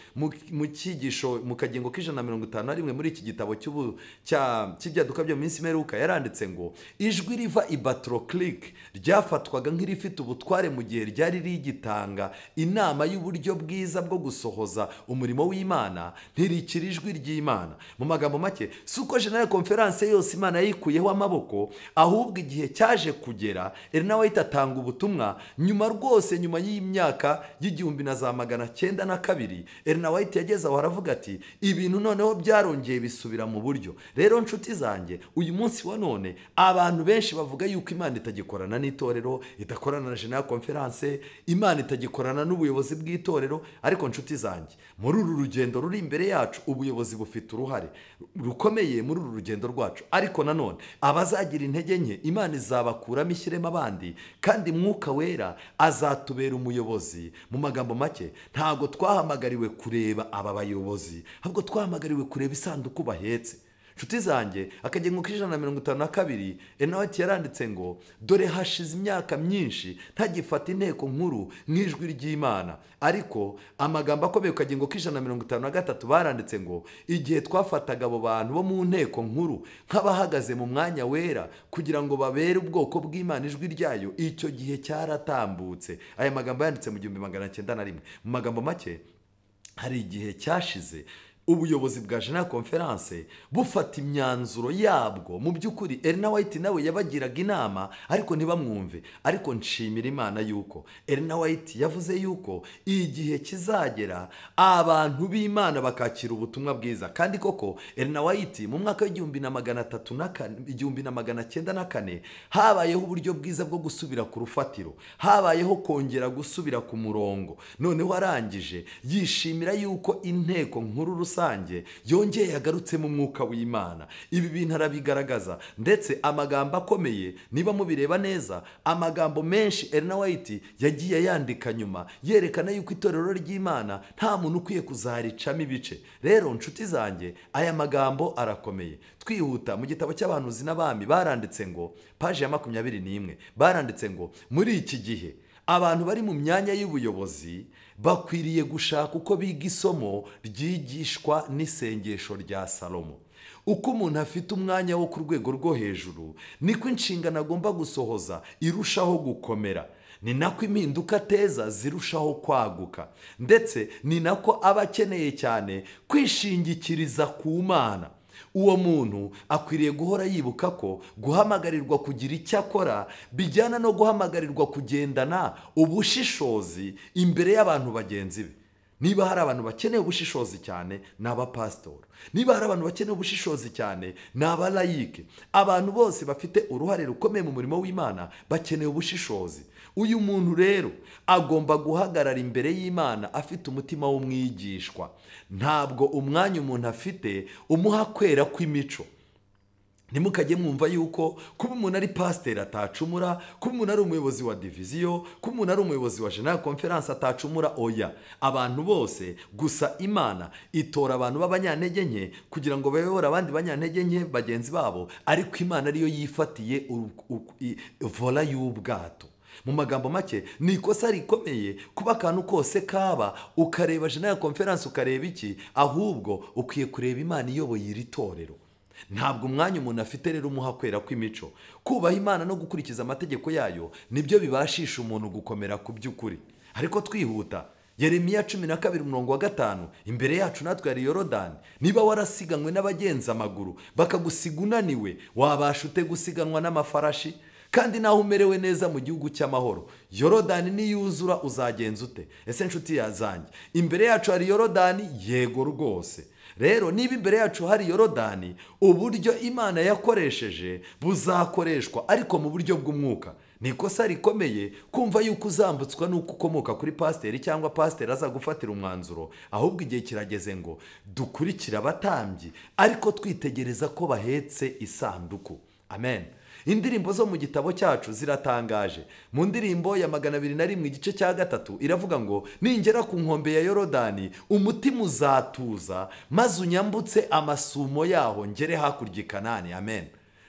mu cyigisho mu kagingo k'151 muri iki gitabo cy'ibyaduka byo mu minsi imperuka. Yaranditse ngo ijwi riva i Battle Creek ryafatwaga nk'irifite ubutware mu gihe ryari rigitanga inama y'uburyo bwiza bwo gusohoza umurimo w'Imana, ntirikira ijwi ry'Imana. Mu magambo make, si uko General Conference yose Imana yayikuyeho amaboko, ahubwo igihe cyaje kugera Ellen White atanga ubutumwa nyuma rwose, nyuma y'imyaka y'1902 Ellen White yageze aho aravuga ati ibintu noneho byarongeye bisubira mu buryo. Rero nshuti zanjye, uyu munsi wa none abantu benshi bavuga yuko Imana itagikorana n'itorero, idakorana na General Conference, Imana itagikorana n'ubuyobozi bw'itorero. Ariko nshuti zanjye, muri uru rugendo ruri imbere yacu ubuyobozi bufite uruhare rukomeye muri uru rugendo rwacu. Ariko nanone abazagira intege nke Imana izabakuramo ishyiremo abandi, kandi Mwuka Wera azatubera umuyobozi. Mu magambo make, ntago twahamagariwe kureba aba bayobozi, ahubwo twahamagariwe kureba isanduku bahetse. Nshuti zanjye, akagengo k'152 Ellen White yaranditse ngo dore hashize imyaka myinshi ntagifata inteko nkuru nk'ijwi ry'Imana. Ariko amagambo akomeye ku kagengo k'153 baranditse ngo igihe twafataga abo bantu bo mu nteko nkuru nk'abahagaze mu mwanya wera kugira ngo babere ubwoko bw'Imana ijwi ryayo, icyo gihe cyaratambutse. Aya magambo yanditse mu 1901. Mu magambo make, hari igihe cyashize ubuyobozi bwa General Conference bufata imyanzuro yabwo. Mu by'ukuri Ellen White nawe yabagiraga inama ariko ntibamwumve. Ariko nshimira Imana yuko Ellen White yavuze yuko igihe kizagera abantu b'Imana bakakira ubutumwa bwiza. Kandi koko Ellen White mu mwaka w'1904 habayeho uburyo bwiza bwo gusubira ku rufatiro, habayeho kongera gusubira ku murongo. Noneho arangije yishimira yuko inteko nkuru rusange yongeye yagarutse mu mwuka w'Imana. Ibi bintu arabigaragaza, ndetse amagambo akomeye, niba mubireba neza, amagambo menshi Ellen White yagiye yandika nyuma yerekana yuko itorero ry'Imana nta muntu ukwiye kuzaricamo ibice. Rero nshuti zanjye, aya magambo arakomeye. Twihuta mu gitabo cy'abahanuzi n'abami baranditse ngo paje ya 21 baranditse ngo muri iki gihe abantu bari mu myanya y'ubuyobozi bakwiriye gushaka uko biga isomo ryigishwa n'isengesho rya Salomo. Uko umuntu afite umwanya wo ku rwego rwo hejuru, niko inshingano agomba gusohoza irushaho gukomera, ni nako impinduka ateza zirushaho kwaguka, ndetse ni nako aba akeneye cyane kwishingikiriza ku Mana. Uwo muntu akwiriye guhora yibuka ko guhamagarirwa kugira icyo akora bijyana no guhamagarirwa kugendana ubushishozi imbere y'abantu bagenzi be. Niba hari abantu bakeneye ubushishozi cyane ni abapasitori, niba hari abantu bakeneye ubushishozi cyane ni abalayike. Abantu bose bafite uruhare rukomeye mu murimo w'Imana bakeneye ubushishozi. Uyu muntu rero agomba guhagarara imbere y'Imana afite umutima w'umwigishwa. Ntabwo umwanya umuntu afite umuha kwera kw'imico. Ntimukajye mwumva yuko kuba umuntu ari pasiteri atacumura, kuba umuntu ari umuyobozi wa diviziyo, kuba umuntu ari umuyobozi wa General Conference atacumura. Oya, abantu bose gusa Imana itora abantu b'abanyantege nke kugira ngo bayobore abandi banyantege nke bagenzi babo, ariko Imana ariyo yifatiye vola y'ubwato. Mu magambo make, ni ikosa rikomeye kuba akantu kose kaba ukareba General Conference ukareba iki, ahubwo ukwiye kureba Imana iyoboye iri torero. Ntabwo umwanya umuntu afite rero umuha kwera kw'imico. Kubaha Imana no gukurikiza amategeko yayo nibyo bibashisha umuntu gukomera ku by'ukuri. Ariko twihuta, Yeremiya 12:5, imbere yacu natwe hari Yorodani. Niba warasiganwe n'abagenza amaguru bakagusiga unaniwe, wabasha ute gusiganwa n'amafarashi? Kandi naho umerewe neza mu gihugu cy'amahoro, Yorodani niyuzura uzagenza ute? Ese nshuti zanjye, imbere yacu hari Yorodani? Yego rwose. Rero niba imbere yacu hari Yorodani, uburyo Imana yakoresheje buzakoreshwa, ariko mu buryo bw'umwuka. Ni ikosa rikomeye kumva yuko uzambutswa n'uko ukomoka kuri pasiteri cyangwa pasiteri azagufatira umwanzuro, ahubwo igihe kirageze ngo dukurikire abatambyi ariko twitegereza ko bahetse isanduku. Amen. Indirimbo zo mu gitabo cyacu ziratangaje. Mu ndirimbo ya 201 igice cya 3 iravuga ngo ningera ku nkombe ya Yorodani umutima uzatuza maze unyambutse amasumo yaho ngere hakurya i Kanani. Amen.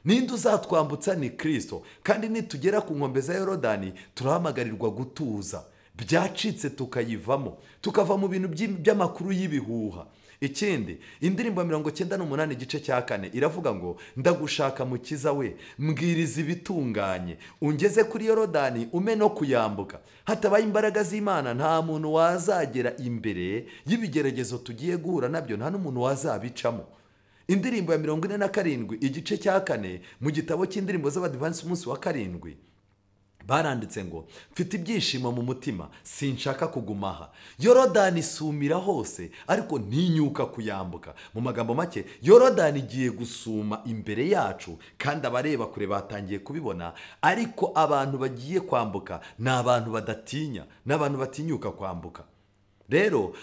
Ninde uzatwambutsa? Ni Kristo. Kandi nitugera ku nkombe za Yorodani turahamagarirwa gutuza, byacitse tukayivamo, tukava mu bintu by'amakuru y'ibihuha. Ikindi, indirimbo 98 igice cya 4 iravuga ngo ndagushaka mukiza we, mbwiriza ibitunganye, ungeze kuri Yorodani ume no kuyambuka. Hatabaye imbaraga z'Imana nta muntu wazagera imbere y'ibigeragezo tugiye guhura nabyo, nta n'umuntu wazabicamo. Indirimbo ya 47 igice cya 4 mu gitabo cy'indirimbo z'Abadivansi umunsi wa 7 baranditse ngo mfite ibyishimo mu mutima, sinshaka kugumaha. Yorodani isumira hose ariko ntinyuka kuyambuka. Mu magambo make, Yorodani igiye gusuma imbere yacu kandi abareba kure batangiye kubibona, ariko abantu bagiye kwambuka ni abantu badatinya, ni abantu batinyuka kwambuka. Rero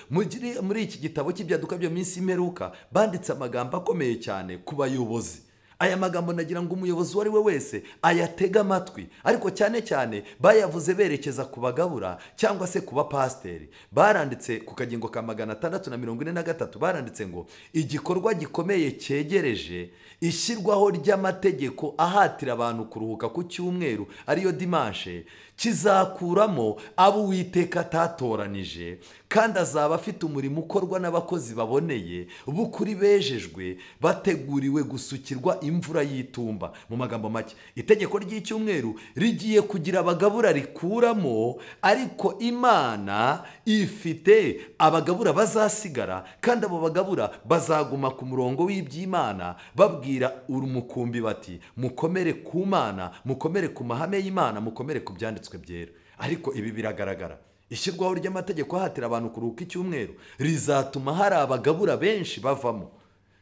muri iki gitabo cy'ibyaduka byo minsi imperuka banditse amagambo akomeye cyane ku bayobozi. Aya magambo nagira ngo umuyobozi uwo ari we wese ayatega amatwi, ariko cyane cyane bayavuze berekeza ku bagabura cyangwa se ku bapasiteri. Baranditse ku kagingo ka 643, baranditse ngo igikorwa gikomeye cyegereje ishyirwaho ry'amategeko ahatira abantu kuruhuka ku cyumweru ariyo dimanche, kizakuramo abo Uwiteka atatoranije, kandi azaba afite umurimo ukorwa n'abakozi baboneye b'ukuri bejejwe bateguriwe gusukirwa imvura y'itumba. Mu magambo make, itegeko ry'icyumweru rigiye kugira abagabura rikuramo, ariko Imana ifite abagabura bazasigara, kandi abo bagabura bazaguma ku murongo w'iby'Imana babwira urumukumbi bati mukomere ku Mana, mukomere ku mahame y'Imana, mukomere ku byanditswe byera. Ariko ibi biragaragara, ishyirwaho ry'amategeko ahatira abantu kuruhuka icyumweru rizatuma hari abagabura benshi bavamo.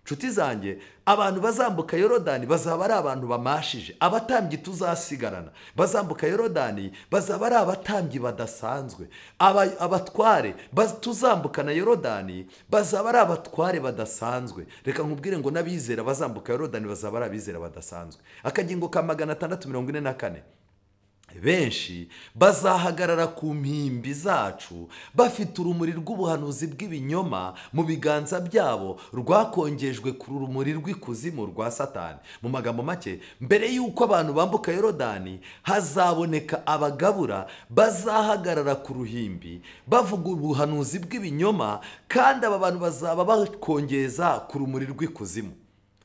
Nshuti zanjye, abantu bazambuka Yorodani bazaba ari abantu bamashije, abatambyi tuzasigarana bazambuka Yorodani bazaba ari abatambyi badasanzwe, abatware tuzambukana Yorodani bazaba ari abatware badasanzwe. Reka nkubwire ngo n'abizera bazambuka Yorodani bazaba ari abizera badasanzwe. Akagingo ka 644, benshi bazahagarara ku mpimbi zacu bafite urumuri rw'ubuhanuzi bw'ibinyoma mu biganza byabo rwakongejwe ku rumuri rw'ikuzimu rwa Satani. Mu magambo make, mbere y'uko abantu bambuka Yorodani hazaboneka abagabura bazahagarara ku ruhimbi bavuga ubuhanuzi bw'ibinyoma, kandi aba bantu bazaba bakongeza ku rumuri rw'ikuzimu.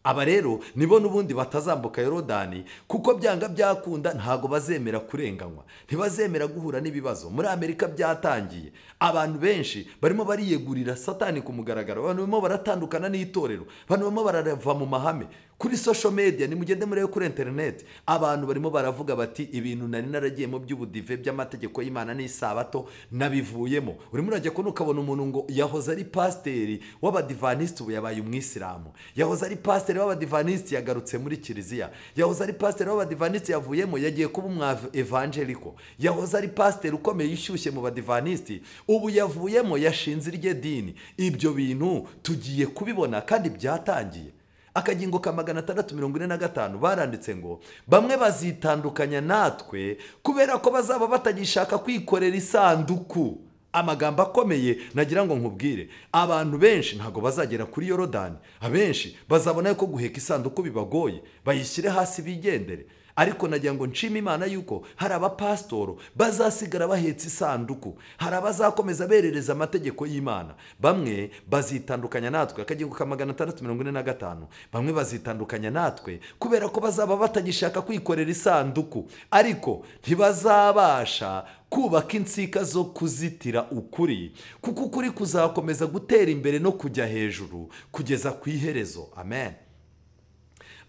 Aba rero nibo n'ubundi batazambuka Yorodani, kuko byanga byakunda ntago bazemera kurenganywa, ntibazemera guhura n'ibibazo. Muri Amerika byatangiye, abantu benshi barimo bariyegurira Satani ku mugaragaro, abantu barimo baratandukana n'itorero, abantu barimo barava mu mahame. Kuri social media, nimugende murebe kuri internet, abantu barimo baravuga bati ibintu nari naragiyemo by'ubudive by'amategeko y'Imana n'isabato nabivuyemo. Urimo urajya kuno ukabona umuntu ngo yahoze ari pasiteri w'abadivaniste ubu yabaye umwisilamu, yahoze ari pasiteri w'abadivaniste yagarutse muri kiliziya, yahoze ari pasiteri w'abadivaniste yavuyemo yagiye kuba umwa-evangeliko, yahoze ari pasiteri ukomeye ishyushye mu badivaniste ubu yavuyemo yashinze irye dini. Ibyo bintu tugiye kubibona kandi byatangiye. Akagingo ka 645 baranditse ngo bamwe bazitandukanya natwe kubera ko bazaba batagishaka kwikorera isanduku. Amagambo akomeye nagira ngo nkubwire, abantu benshi ntago bazagera kuri Yorodani, abenshi bazabona ko guheka isanduku bibagoye, bayishyire hasi bigendere. Ariko nagira ngo nshime Imana yuko hari abapastoro bazasigara bahetse isanduku, hari abazakomeza berereza amategeko y'Imana. Bamwe bazitandukanya natwe, akagingo ka 645, bamwe bazitandukanya natwe kubera ko bazaba batagishaka kwikorera isanduku, ariko ntibazabasha kubaka insika zo kuzitira ukuri, kuko ukuri kuzakomeza gutera imbere no kujya hejuru kugeza ku iherezo. Amen.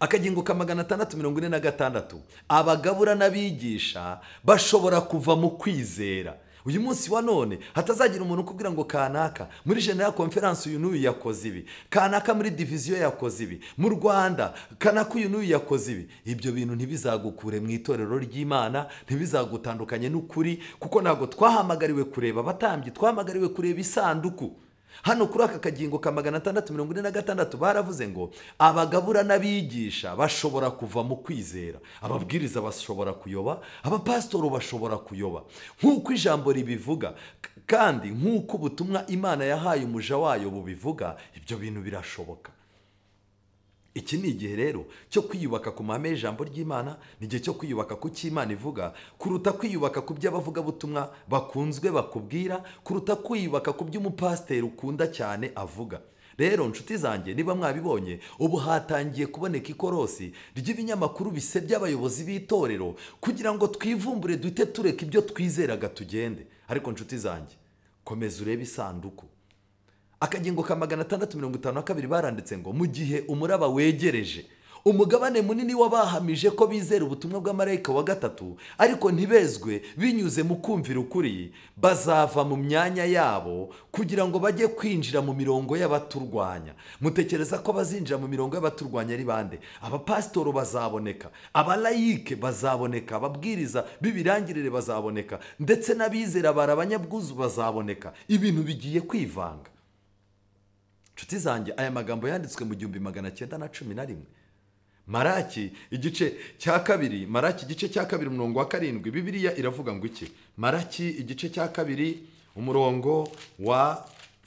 Akagingo ka 646, abagabura n'abigisha bashobora kuva mu kwizera. Uyu munsi wa none hatazagira umuntu ukubwira ngo kanaka muri General Conference uyu n'uyu yakoze ibi, kanaka muri division yakoze ibi, mu Rwanda kanaka uyu n'uyu yakoze ibi. Ibyo bintu ntibizagukure mu itorero ry'Imana, ntibizagutandukanye n'ukuri, kuko ntabwo twahamagariwe kureba abatambyi, twahamagariwe kureba isanduku. Hano kuri aka kagingo ka 646 baravuze ngo abagabura n'abigisha bashobora kuva mu kwizera, ababwiriza bashobora kuyoba, abapasitoro bashobora kuyoba, nk'uko ijambo ribivuga kandi nk'uko ubutumwa Imana yahaye umuja wayo bubivuga. Ibyo bintu birashoboka. Iki ni igihe rero cyo kwiyubaka ku mahame y'ijambo ry'Imana, ni igihe cyo kwiyubaka ku cyo Imana ivuga, kuruta kwiyubaka ku by'abavugabutumwa bakunzwe bakubwira, kuruta kwiyubaka ku by'umupasiteri ukunda cyane avuga. Rero nshuti zanjye, niba mwabibonye, ubu hatangiye kuboneka ikorosi ry'ibinyamakuru bisebya abayobozi b'itorero kugira ngo twivumbure duhite tureka ibyo twizeraga tugende. Ariko nshuti zanjye, komeza urebe isanduku. Akagingo ka 652 baranditse ngo mu gihe umuraba wegereje, umugabane munini w'abahamije ko bizera ubutumwa bw'amarayika wa gatatu ariko ntibezwe binyuze mu kumvira ukuri, bazava mu myanya yabo kugira ngo bajye kwinjira mu mirongo y'abaturwanya. Mutekereza ko bazinjira mu mirongo y'abaturwanya ari bande? Abapasitoro bazaboneka, abalayike bazaboneka, ababwiriza b'ibirangirire bazaboneka, ndetse n'abizera barabanyabwuzu bazaboneka. Ibintu bigiye kwivanga. Nshuti zanjye, aya magambo yanditswe mu 1911. Maraki igice cya kabiri, Maraki igice cya kabiri umurongo wa 7, Bibiliya iravuga ngo iki? Maraki igice cya kabiri umurongo wa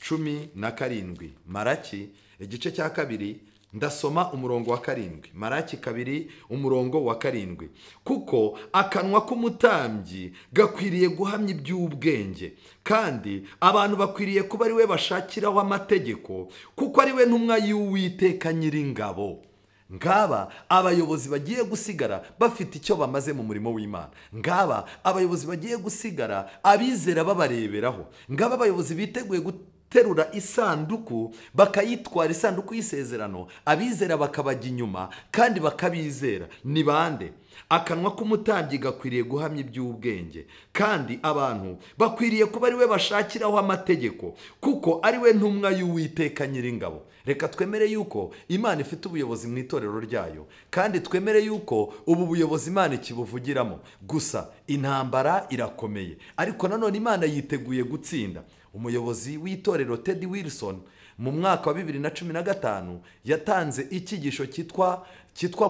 17. Maraki igice cya kabiri ndasoma umurongo wa 7. Maraki 2 umurongo wa 7. Kuko akanwa k'umutambyi gakwiriye guhamya iby'ubwenge, kandi abantu bakwiriye kuba ari we bashakiraho amategeko, kuko ari we ntumwa y'Uwiteka Nyiringabo. Ngaba abayobozi bagiye gusigara bafite icyo bamaze mu murimo w'Imana. Ngaba abayobozi bagiye gusigara abizera babareberaho. Ngaba abayobozi biteguye guterura isanduku bakayitwara, isanduku y'isezerano, abizera bakabajya inyuma kandi bakabizera. Ni bande? Akanwa k'umutambyi gakwiriye guhamya iby'ubwenge, kandi abantu bakwiriye kuba ari we bashakiraho amategeko, kuko ari we ntumwa y'Uwiteka Nyiringabo. Reka twemere yuko Imana ifite ubuyobozi mu itorero ryayo, kandi twemere yuko ubu buyobozi Imana ikibuvugiramo. Gusa intambara irakomeye, ariko nanone Imana yiteguye gutsinda. Umuyobozi w'itorero Ted Wilson mu mwaka wa 2015 yatanze icyigisho cyitwa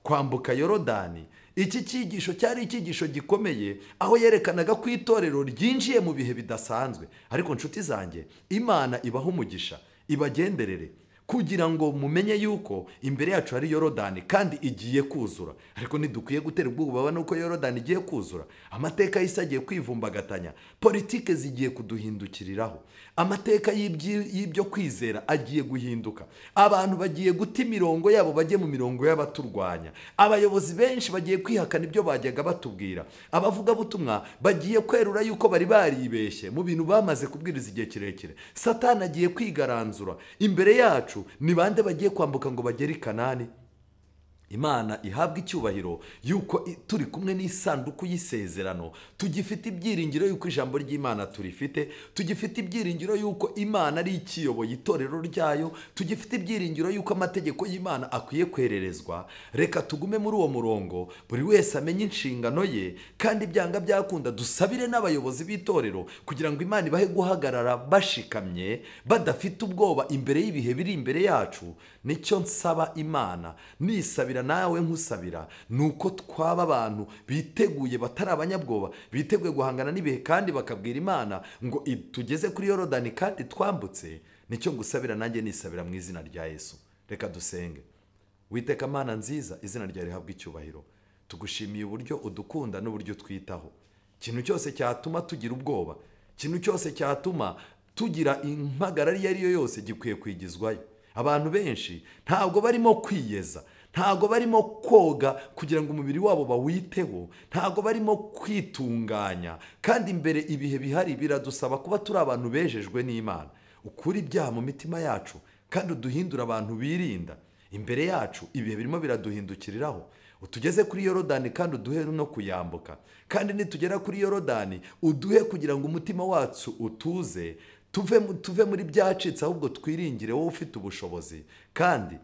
kwambuka Yorodani. Iki cyigisho cyari icyigisho gikomeye, aho yerekanaga ko itorero ryinjiye mu bihe bidasanzwe. Ariko nshuti zanjye, Imana ibaha umugisha, ibagenderere kugira ngo mumenye yuko imbere yacu hari Yorodani kandi igiye kuzura. Ariko ntidukwiye gutera ubwoba nuko Yorodani igiye kuzura. Amateka y'isi agiye kwivumbagatanya, politike zigiye kuduhindukiriraho, amateka y'ibyo kwizera agiye guhinduka, abantu bagiye guta imirongo yabo bajye mu mirongo y'abaturwanya, abayobozi benshi bagiye kwihakana ibyo bajyaga batubwira, abavugabutumwa bagiye kwerura yuko bari baribeshye mu bintu bamaze kubwiriza igihe kirekire. Satani agiye kwigaranzura imbere yacu. Ni bande bagiye kwambuka ngo bagere i Kanani? Imana ihabwa icyubahiro yuko turi kumwe n'isanduku y'isezerano, tugifite ibyiringiro yuko ijambo ry'Imana turifite, tugifite ibyiringiro yuko Imana ari ikiyoboye itorero ryayo, tugifite ibyiringiro yuko amategeko y'Imana akwiye kwererezwa. Reka tugume muri uwo murongo, buri wese amenye inshingano ye, kandi byanga byakunda dusabire n'abayobozi b'itorero kugira ngo Imana ibahe guhagarara bashikamye, badafite ubwoba imbere y'ibihe biri imbere yacu. Nicyo nsaba Imana, nisabira nawe nkusabira, nuko twaba abantu biteguye, batari abanyabwoba, biteguye guhangana n'ibihe kandi bakabwira Imana ngo tugeze kuri Yorodani kandi twambutse. Nicyo ngusabira nanjye nisabira mu izina rya Yesu. Reka dusenge. Witeka Mana nziza, izina ryawe rihabwe icyubahiro. Tugushimiye uburyo udukunda n'uburyo twitaho. Ikintu cyose cyatuma tugira ubwoba, ikintu cyose cyatuma tugira impagarara iyo ari yo yose gikwiye kwigizwayo. Abantu benshi ntabwo barimo kwiyeza, ntabwo barimo koga kugira ngo umubiri wabo bawiteho, ntabwo barimo kwitunganya, kandi imbere ibihe bihari biradusaba kuba turi abantu bejejwe n'Imana. Ukuri ibyaha mu mitima yacu kandi uduhindura abantu birinda. Imbere yacu ibihe birimo biraduhindukiriraho, utugeze kuri Yorodani kandi uduhe no kuyambuka. Kandi nitugera kuri Yorodani uduhe kugira ngo umutima wacu utuze, tuve muri byacitse, ahubwo twiringire wowe ufite ubushobozi. Kandi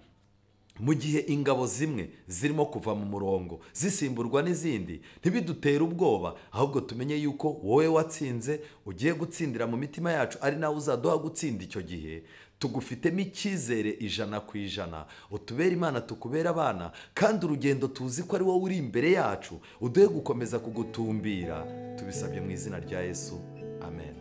mu gihe ingabo zimwe zirimo kuva mu murongo zisimburwa n'izindi, ntibidutere ubwoba, ahubwo tumenye yuko wowe watsinze, ugiye gutsindira mu mitima yacu, ari nawe uzaduha gutsinda icyo gihe. Tugufitemo icyizere 100%, utubere Imana, tukubere abana, kandi urugendo tuzi ko ari wowe uri imbere yacu, uduhe gukomeza kugutumbira. Tubisabye mu izina rya Yesu, amen.